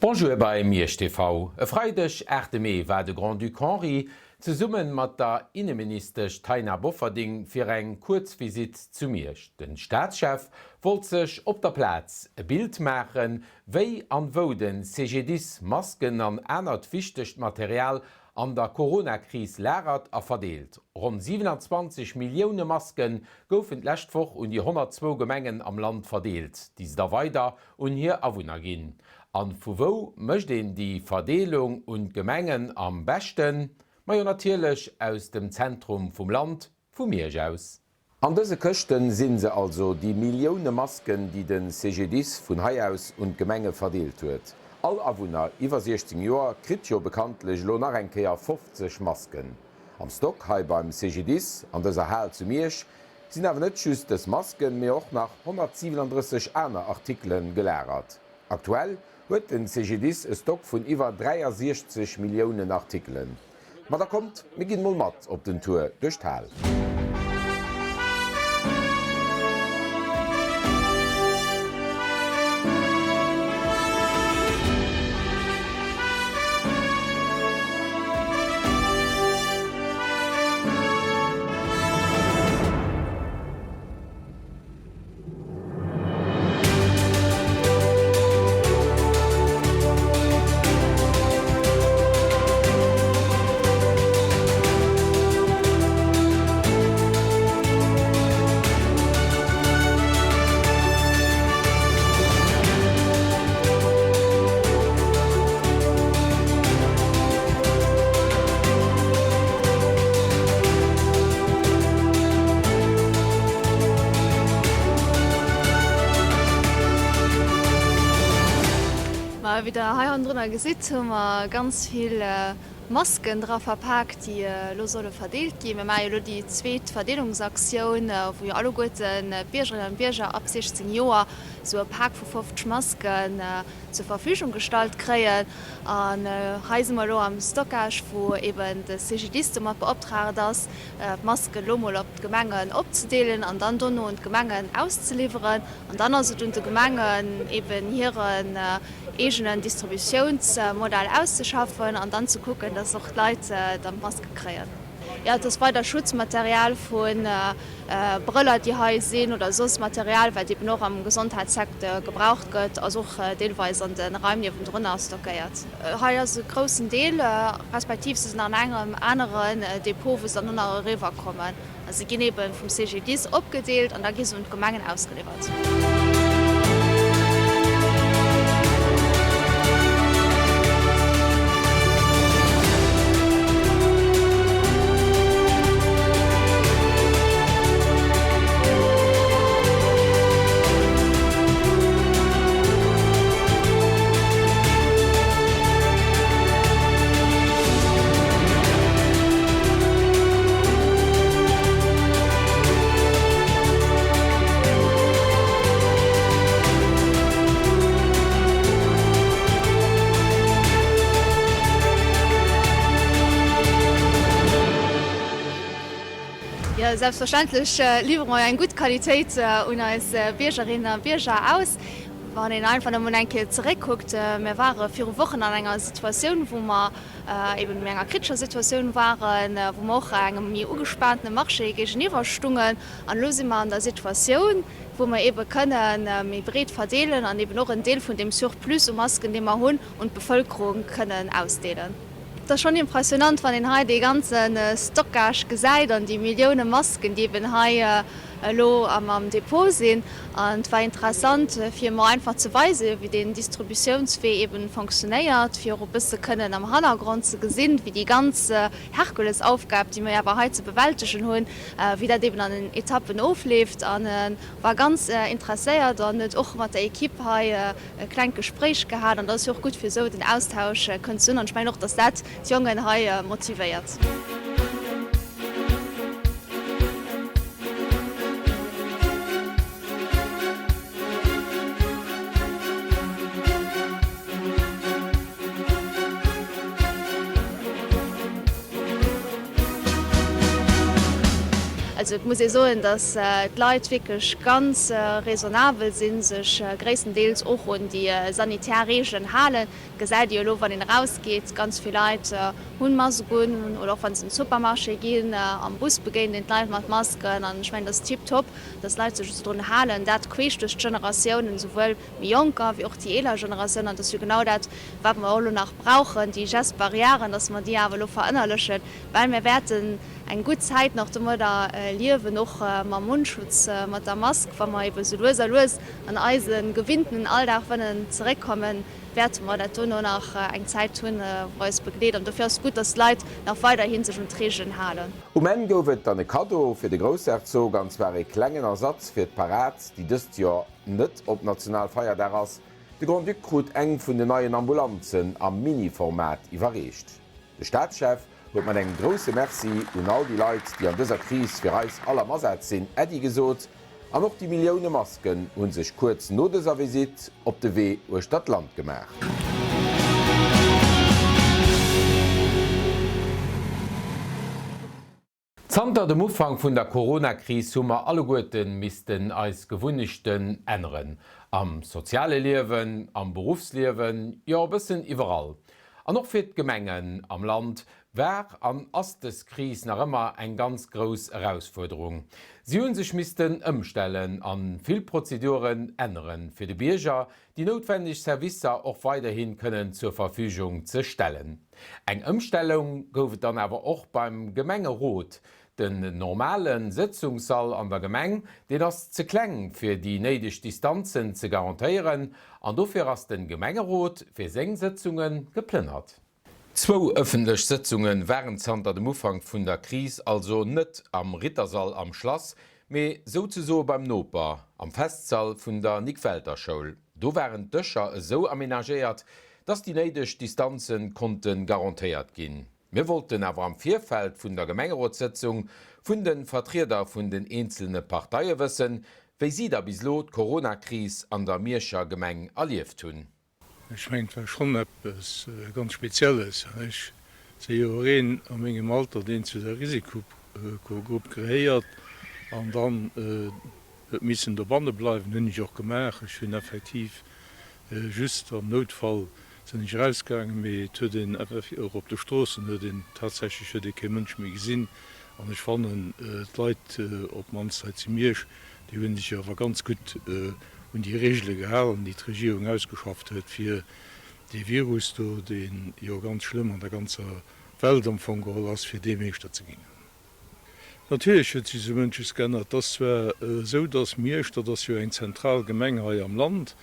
Bonjour bei Miersch TV. E Freideg, 8 Mee war de Grand-Duc Henri zesumme mat der Inneministesch Taina Bofferding fir eng kuerz Visitt zu Miersch. Den Staatschef wollt sech op der Plaz e Bild maachen, wéi an wou den CGDIS Masken an anert wichtegt Material an der Corona-Kris lagert a verdeelt. Ronn 27 Millioune Maske goufen d'lescht Woch un déi 102 Gemengen am Land verdeelt, déi se da weider un hir Awunner ginn. A vu wou mécht een déi Verdeelung un d'Gemengen am beschten? Majo natierlech aus dem Zentrum vum Land, vu Miersch aus. An dëse Këschten sinn se also, déi Millioune Masken, déi de CGDIS vun hei aus un d'Gemenge verdeelt huet. All Awunner iwwer 16 Joer kritt jo bekanntlech elo nach eng Kéier 50 Masken. Am Stock hei beim CGDIS an dëser Hal zu Miersch sinn awer net just dës Masken, mee och nach 137 aner Artikele gelagert. Aktuell huet den CGDIS e Stock vun iwwer 63 Milliounen Artikelen. Ma da kommt, mir ginn mol mat op den Tour duerch d'Hal. Ma wéi der hei hannendrunner gesitt, hu mer ganz vill Masken dra verpaakt, déi elo solle verdeelt ginn. Mir maache jo elo déi zweet Verdeelungsaktioun, wou jo alleguerten d'Biergerinnen an d'Bierger ab 16 Joer esou e Pak vu 50 Masken zur Verfügung gestallt kréien. An hei si mer elo am Stockage, wou eben de CGDIS domat beoptraagt ass, d'Masken elo mol op d'Gemengen opzedeelen an dann dono un d'Gemengen auszeliwweren. An dann ass et un de Gemengen, eben hiren eegenen Distributiounsmodell auszeschaffen an dann ze kucken, dass och d'Leit dann d'Maske kréien. Jo, et ass weider Schutzmaterial vu Brëller, déi hei sinn, oder soss Material, wat eben och am Gesondheitssecteur gebraucht gëtt, ass och deelweis an de Raim niewendrunner stockéiert. Hei ass e groussen Deel, respektiv se sinn an engem aneren Depot, wou se dann och nach eriwwer kommen. A se ginn ebe vum CGDIS opgedeelt an da gi se un d'Gemengen ausgeliwwert. Jo, selbstverständlech liwwere mer eng gutt Qualitéit un eis Biergerinnen a Bierger aus. Wann een einfach nëmmen eng Kéier zeréckkuckt, mir ware viru Wochen an enger Situatioun, wou mer eben an enger kritescher Situatioun waren, wou mer och engem méi ugespaantene Marché géigeniwwer stungen. An elo si mer an der Situatioun, wou mer ebe kënne méi breet verdeelen an eben och en Deel vun deem Surplus u Masken, dee mer hunn, un d'Bevëlkerung kënnen ausdeelen. Et ass schonn impressionant, wann een hei dee ganze Stockage gesäit an déi Millioune Masken, déi eben hei elo am Depot sinn. An et war interessant, fir emol einfach ze weisen, wéi deen Distributiounswee eben fonctionnéiert, fir och e bësse kënnen am Hannergrond ze gesinn, wéi déi ganz Herkulesaufgab, déi mir awer hei ze bewältegen hunn, wéi dat eben an den Etappen ofleeft. An war ganz interesséiert an huet och mat der Equipe hei e klengt Gespréich gehat an dat ass jo och gutt fir esou den Austausch kënnen ze hunn an ech mengen och, dass dat d'Jongen hei motivéiert. Also et muss ee soen, datt d'Leit wierklech ganz raisonnabel sinn, sech gréisstendeels och un déi sanitär Reegelen halen. Gesäit ee jo elo, wann een erausgeet, ganz vill Leit hunn Mask un oder och wann se an de Supermarché ginn, am Bus begéint een d'Leit mat Masken an ech mengen, dat ass tiptop, datt d'Leit sech esou drun halen. Dat queesch duerch d'Generatiounen, esouwuel méi Jonker wéi och déi eeler Generatioun an dat ass jo genau dat, wat mer och elo nach brauchen, déi Gestes barrièren, datt mer déi awer elo verënnerlechen, well mir wäerten eng gutt Zäit nach domadder liewen, och mam Mundschutz, mat der Mask, wa mer ebe sou lues a lues an eise gewinntenen Alldag wëllen zeréckkommen, wäerte mer dat dono nach eng Zäit hunn, wou eis begleet. An dofir ass et gutt, dass d'Leit nach weiderhi sech un d'Reegelen halen. Um Enn gouf et dann e Kaddo fir de Groussherzog, an zwar ee klengen Ersatz fir d'Parad, déi dëst Joer net op Nationalfeierdag ass. De Grand-Duc krut eng vun den neien Ambulanzen am Mini-Format iwwerreecht. De Staatschef huet mat engem grousse Merci un all déi Leit, déi an dëser Kris fir eis all am Asaz sinn, Äddi gesot. An och déi Millioune Masken hu sech kuerz no dëser Visitt op de Wee uechter d'Land gemaach. Zanter dem Ufank vun der Corona-Kris hu mer alleguerte missten eis Gewunnechten änneren. Am soziale Liewen, am Beruffsliewen, jo e bëssen iwwerall. An och fir d'Gemengen am Land war an ass dës Kris nach ëmmer eng ganz grouss Erausfuerderung. Si hu sech missten ëmstellen a vill Prozeduren änneren, fir de Bierger déi noutwenneg Servicer och weiderhi kënnen zur Verfügung ze stellen. Eng Ëmstellung gouf et dann awer och beim Gemengerot. Den normale Sëtzungssall an der Gemeng, deen ass ze kleng fir déi néideg Distanzen ze garantéieren an dofir ass den Gemengerot fir seng Sëtzunge geplënnert. Zwou ëffentlech Sëtzunge waren zanter dem Ufank vun der Kris also net am Rittersall am Schlass, mee souzesoe beim Noper, am Festsall vun der Nic Welter Schoul. Do waren d'Dëscher esou amenagéiert, dass déi néideg Distanze konnte garantéiert ginn. Mir wollten awer am Virfeld vun der Gemengerotssëtzung vun de Vertrieder vun den eenzelne Parteie wëssen, wéi si da bis elo d'Coronakris an der Mierscher Gemeng erlieft hunn. Ech mengen, et war schonn eppes ganz Spezielles. Ech si jo och een a mengem Alter, deen zu der Risikogrupp gehéiert an dann huet missen dobanne bleiwen. Hunn ech och gemaach. Ech hunn effektiv just am Noutfall sinn ech erausgaangen, mee et huet een och op de Stroossen huet een tatsächlech huet ee kee Mënsch méi gesinn. An ech fannen, d'Leit, op d'mannst hei zu Miersch, déi hu sech awer ganz gutt un déi Reegele gehalen, déi d'Regierung ausgeschafft huet, fir dee Virus do, dee jo ganz schlëmm an der ganzer Welt am Fong geholl ass, fir dee Meeschter ze ginn. Natierlech huet sech esou munches geännert. Et ass zwar esou, datt Miersch, dat ass jo eng zentral Gemeng hei am Land,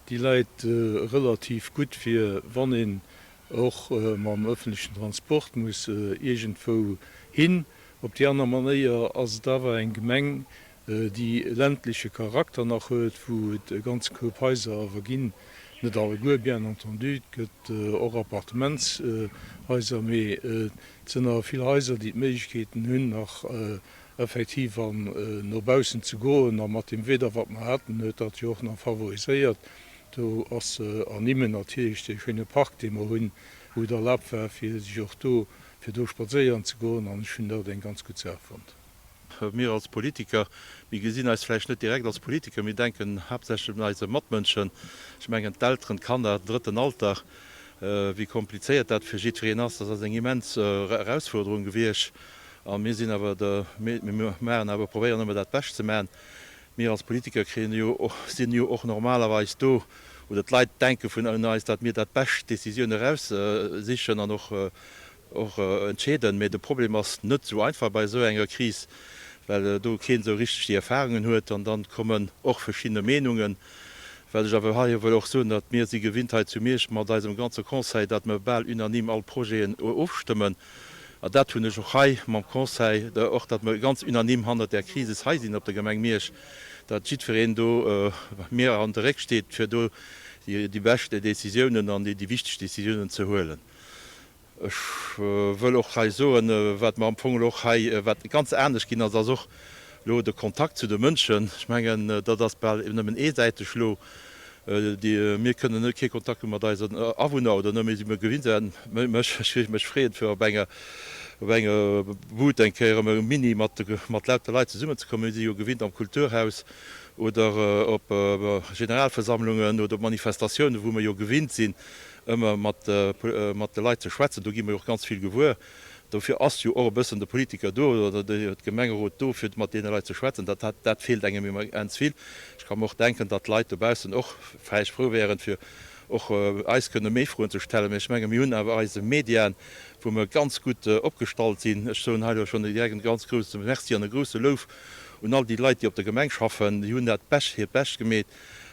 déi läit relativ gutt, fir wann een och mam öffentlechen Transport muss iergendwou hin. Op déi aner Manéier ass et awer eng Gemeng, déi e ländleche Charakter nach huet, wou et e ganze Koup Haiser awer ginn, net alleguer, bien entendu, et gëtt och Appartementshaiser, mee et sinn awer vill Haiser, déi d'Méiglechkeeten hunn, nach effektiv an no baussen ze goen. A mat deem Wieder, wat mer haten, huet dat jo och nach favoriséiert. Do ass ernimmen natierlech dee schéine Park, dee mer hunn, wou et erlaabt war, fir sech och do, fir do spadséieren ze goen. An ech hunn dat eng ganz gutt Saach fonnt. Mir als Politiker, mir gesinn eis vläicht net direkt als Politiker, mir denken haaptsächlech un eise Matmënschen, ech mengen d'Elteren, d'Kanner, den drëtten Alter, wéi komplizéiert dat fir jiddwereen ass. Dat ass eng immens Erausfuerderung gewiescht. A mir sinn awer der, mir maachen awer, probéieren ëmmer dat Bescht ze maachen. Mir als Politiker kréien jo och, sinn jo och normalerweis do, oder d'Leit denke vun eis, datt mir dat bescht Décisioun eraussichen an och och entscheeden. Mä de Problem ass net esou einfach bei esou enger Kris, well do keen esou richteg déi Erfahrungen huet an dann kommen och verschidde Meenungen. Wat ech awer hei wëll och soen, datt mir si gewinnt hei zu Miersch mat eisem ganze Conseil, datt mer bal unanime all Projeten ofstëmmen. A dat hunn ech och hei mam Conseil, och datt mer ganz unanime hannert där Crisis hei sinn op der Gemeng Miersch, datt jiddwereen do mir an de Réck steet, fir do déi bescht Décisiounen an déi wichteg Décisiounen ze huelen. Ech wëll och hei soen, wat mer am Fong elo och hei, wat ganz anescht ginn ass, ass och elo de Kontakt zu de Mënschen. Ech mengen, dat ass bal nëmmen eesäiteg elo. Déi, mir kënnen net, kee Kontakt hu mat eisen Awunner oder net méi si mir gewinnt. Mech, ech géif mech freeën, fir op enger, op enger Bud eng Kéier erëm e Mini mat, mat lauter Leit zesummenzekommen. Mir si jo gewinnt am Kulturhaus oder op Generalversammlungen oder op Manifestatiounen, wou mir jo gewinnt sinn, ëmmer mat, mat de Leit ze schwätzen. Do gi mir jo och ganz vill gewuer. Dofir ass jo och e bëssen de Politiker do oder de Gemengerot do, fir mat deene Leit ze schwätzen. Dat, dat feelt engem immens vill. Ech ka mer och denken, datt d'Leit dobaussen och vläicht frou wäeren, fir och eis kënne méi Froen ze stellen. Mä ech menge mir hunn awer eise Mediaen, wou mer ganz gutt opgestallt sinn. Ech soen hei elo schonn direkt e ganz grousse Merci an e grousse Louf un all déi Leit, déi op der Gemeng schaffen. Déi hunn dat Bescht, hiert Bescht gemeet.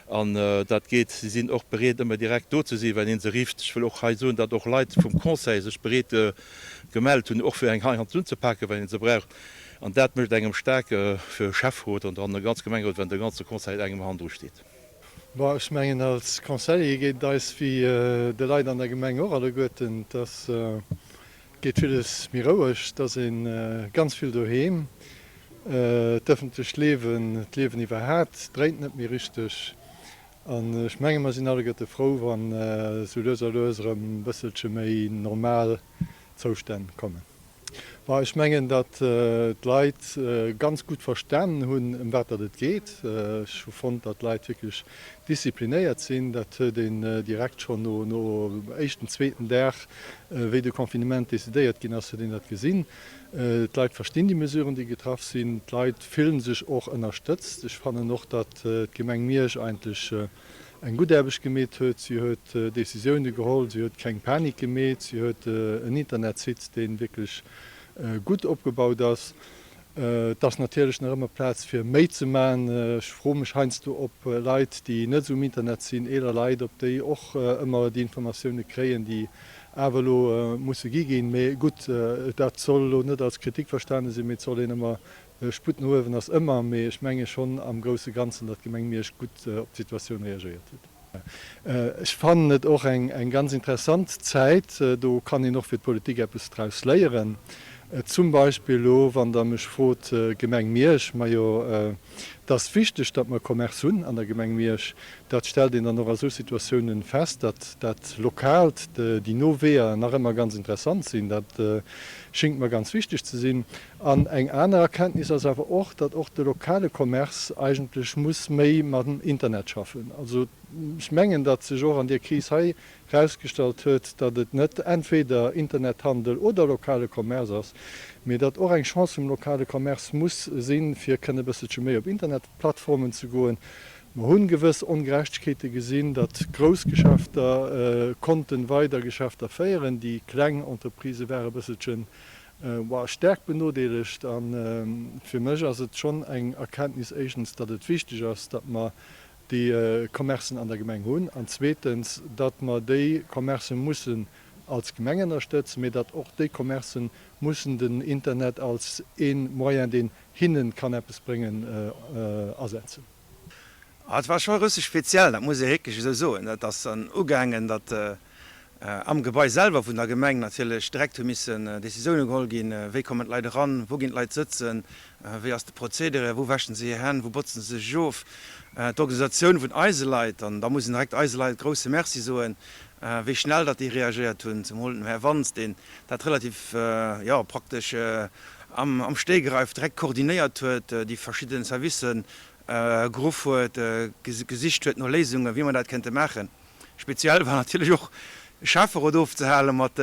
An dat geet, si sinn och bereet, ëmmer direkt do ze sinn, wann ee se rifft. Ech wëll och hei soen, datt och Leit vum Conseil sech bereet gemellt hunn, och fir eng Hand unzepaken, wann ee se braucht. An dat mécht engem staark fir e Schäfferot an dann e ganz Gemengerot, wann de ganze Conseil engem hannendru steet. Bon, ech mengen, als Conseiller geet et eis wéi de Leit an der Gemeng och alleguerten, dass Geet villes méi roueg, et ass ee ganz vill doheem, d'ëffentlecht Liewen, d'Liewen iwwerhaat dréint net méi richteg an ech menge mer sinn alleguerte frou, wann esou lues a lues erëm e bësselche méi normal Zoustänn kommen. Bon, ech mengen, datt d'Leit ganz gutt verstanen hunn, ëm wat datt et geet. Ech hu fonnt, datt d'Leit wierklech disziplinéiert sinn. Dat huet een direkt schonn no éischten, zweeten Dag, wéi de Confinement decidéiert ginn ass, huet een dat gesinn. D'Leit verstinn déi Mesuren, déi getraff sinn. D'Leit fillen sech och ënnerstëtzt. Ech fannen och, datt d'Gemeng Miersch eigentlech eng gutt Aarbecht gemeet huet. Si huet Décisioune geholl, si huet keng Panik gemeet, si huet en Internetsite, dee wierklech gutt opgebaut ass. Et ass natierlech nach ëmmer Plaz fir méi ze man. Ech froe mech heiansdo ob Leit déi net esou um Internet sinn, eeler Leit, ob déi och ëmmer déi Informatioune kréien, déi awer elo musse gi ginn. Mee gutt, dat soll elo net als Kritik verstane sinn, mee et soll een ëmmer, Sputt no uewen ass ëmmer. Mee ech menge schonn am grousse Ganzen, datt d'Gemeng Miersch gutt op d'Situatioun reagéiert huet. Ech fannen et och eng ganz interessant Zäit. Do kann een och fir d'Politik eppes draus léieren. Zum Beispill elo, wann Der mech frot, Gemeng Miersch, majo, et ass wichteg, datt mer Commerce hunn an der Gemeng Miersch. Dat stellt een dann och a sou Situatiounen fest, datt dat Lokaalt, déi no Weeër nach ëmmer ganz interessant sinn. Dat schéngt mer ganz wichteg ze sinn. An eng aner Erkenntnis ass awer och, datt och de lokale Commerce eigentlech muss méi mam Internet schaffen. Also ech mengen, datt sech och an deer Kris hei erausgestallt huet, datt et net entweder Internethandel oder lokale Commerce ass, mee datt och eng Chance vum lokale Commerce muss sinn, fir kënne e bësselche méi op Internetplattformen ze goen. Mer hunn gewëss Ongerechtegkeete gesinn, datt grouss Geschäfter konnten weider Geschäfter féieren, déi kleng Entreprisë ware bësselchen Staark benodeelegt. A fir mech ass et schonn eng Erkenntnis, éischtens, datt et wichteg ass, datt mer déi Commercen an der Gemeng hunn, an zweetens, datt mer déi Commercë mussen als Gemeng ënnerstëtzen, mee datt och déi Commercë mussen den Internet als ee Moyen, deen hinne kann eppes bréngen, asetzen. Et war scho e bësse speziell, dat muss ee wierklech esou soen. Et ass dann ugaangen, datt am Gebai selwer vun der Gemeng natierlech direkt hu missen Décisioune geholl ginn, wéi kommen d'Leit eran, wou ginn d'Leit sëtzen, wéi ass de Procédere, wou wäschen se hir Hänn, wou botzen se sech of. D'Organisatioun vun eise Leit, an da muss een direkt eise Leit grousse Merci soen, wéi schnell datt déi reagéiert hunn, zemol dem Här Wantz, deen dat relativ, jo, praktesch am Stegreif direkt koordinéiert huet, déi verschidde Servicen geruff huet, gesicht huet no Léisungen, wéi mer dat kënnte maachen. Speziell war natierlech och e Schäfferot ofzehale mat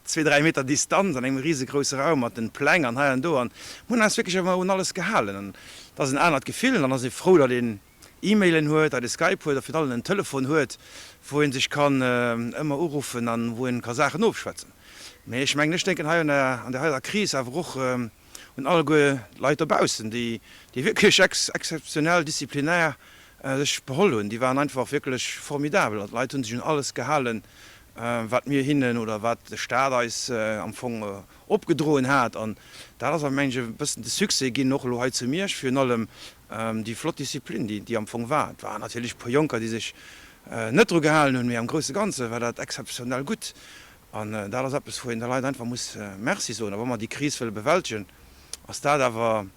zwee, dräi Meter Distanz an engem risegrousse Raum mat den Pläng an hei an do. An mir hunn eis wierklech awer un alles gehalen. An et ass en anert Gefill. An dann ass ee frou, datt een E-Mailen huet, datt ee Skype huet a virun allem en Telefon huet, wou ee sech kann ëmmer uruffen an wou ee ka Saachen ofschwätzen. Mee ech mengen, ech denken hei an där heiter Kris awer och un alleguer d'Leit dobaussen, déi wierklech exzeptionell disziplinär sech beholl hunn. Déi waren einfach wierklech formidabel an d'Leit hu sech un alles gehalen, wat mir hinnen oder wat de Staat eis am Fong opgedroen hat. An dat ass awer, mengen ech, e bëssen de Succès ginn, och elo hei zu Miersch, virun allem déi flott Disziplin, déi am Fong war. Et waren natierlech e puer Jonker, déi sech net dru gehalen hunn, mee am grousse Ganze war dat exzeptionell gutt. An dat ass eppes, wou een de Leit einfach muss Merci soen. A wa mer déi Kris wëlle bewältegen, ass dat awer,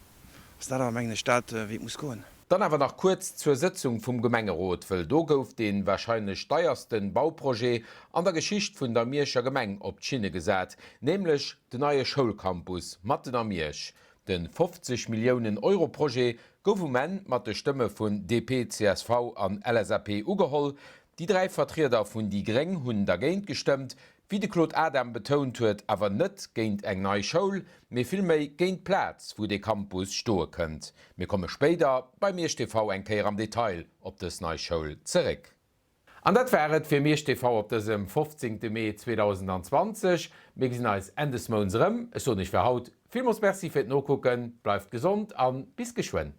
ass dat awer, mengen ech, dat, wéi et muss goen. Dann awer nach kuerz zur Sëtzung vum Gemengerot, wëll do gouf dee warscheinlech deierste Bauprojet an der Geschicht vun der Mierscher Gemeng op d'Schinne gesat, nämlech den neie Schoulcampus matten a Miersch. De 50 Milliounen Euro Projet gouf um Enn mat de Stëmme vun DP, csv an LSAP ugeholl. Déi 3 Vertrieder vun déi gréng hunn dergéint gestëmmt, wéi de Claude Adam betount huet, awer net géint eng nei Schoul, mee villméi géint d'Plaz, wou dee Campus stoe kënnt. Mir komme spéider bei Miersch TV eng Kéier am Detail op dës nei Schoul zeréck. An dat war et fir Miersch TV op dësem 15 Mee 2020. Mir gesinn eis Enn des Mounts erëm. Ech soen iech fir haut villmools Merci fir d'Nokucken, bleift gesond an bis geschwënn.